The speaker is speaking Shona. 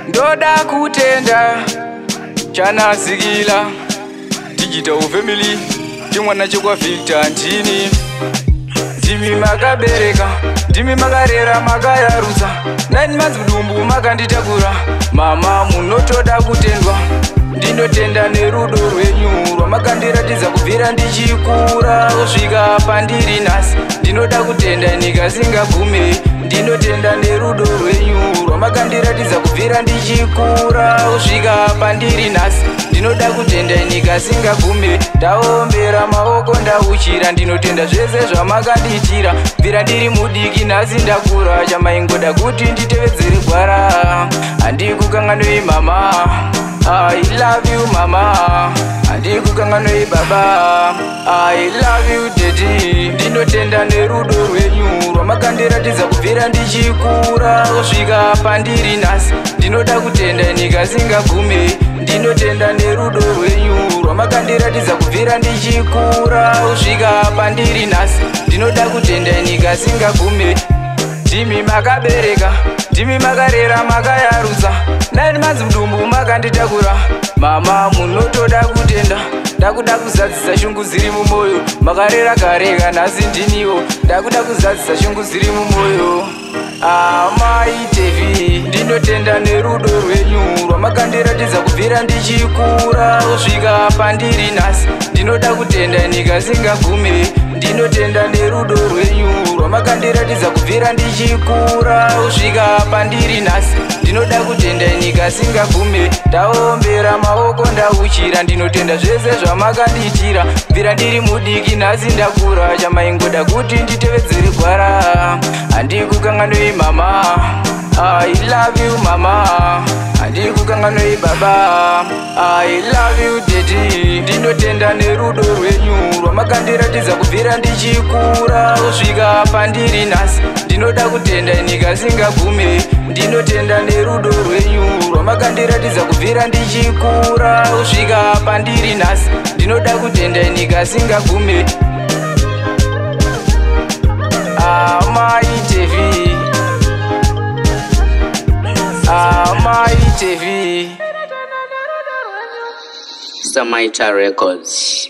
Ndoda kutenda Chanasikila Digital Family, chimwana chekwa Victor ndini. Ndimi makabereka, ndimi makarera, makayarutsa 9 months mudumbu makanditakura. Mama, munotoda kutendwa. Ndinotenda nerudo rwenyu rwamakandiratidza kubvira ndichikura kusvika pandiri nhasi. Ndinoda kutenda nikasingagume. Ndinotenda nerudo rwenyu rwamakandiratidza kubvira ndichikura kusvika pandiri nhasi. Ndinoda kutenda nikasingagume. Ndaombera maoko, ndauchira. Ndinotenda zvese zvamakandiitira bvira ndiri mudiki, nhasi ndakura. Chamaingoda kuti nditevedzere gwara. Handikukanganoi mama, I love you mama. Handikukanganoi baba, I love you daddy. Ndinotenda nerudo rwenyu rwamakandiratidza kubvira ndichikura kusvika pandiri nhasi. Ndinoda kutenda nikasingagume. Ndinotenda nerudo rwenyu rwamakandiratidza kubvira ndichikura kusvika pandiri nhasi. Ndinoda kutenda nikasingagume. Ndimi makabereka, ndimi makarera, makayarutsa 9 months mudumbu makanditakura. Mama, munotoda kutenda. Ndakuda kuzadzisa shungu dziri mumwoyo. Makarera kareka, nhasi ndiniwo. Ndakuda kuzadzisa shungu dziri mumwoyo. Amai Tevi, ndinotenda nerudo rwenyu rwamakandiratidza kubvira ndichikura kusvika pandiri nhasi. Ndinoda kutenda nikasingagume. Ndinotenda nerudo rwenyu rwamakandiratidza kubvira ndichikura kusvika pandiri nhasi. Ndinoda kutenda nikasingagume. Ndaombera maoko, ndauchira. Ndinotenda zvese zvamakandiitira bvira ndiri mudiki, nhasi ndakura. Chamaingoda kuti nditevedzere gwara. Handikukanganoi mama, I love you mama. Handikukanganoi baba, I love you daddy. Ndinotenda nerudo rwenyu rwamakandiratidza kubvira ndichikura kusvika pandiri nhasi. Ndinoda kutenda nikasingagume. Ndinotenda nerudo rwenyu rwamakandiratidza kubvira ndichikura kusvika pandiri nhasi. Ndinoda kutenda nikasingagume. Amai Tevi, Amai Tevi. Samaita Records.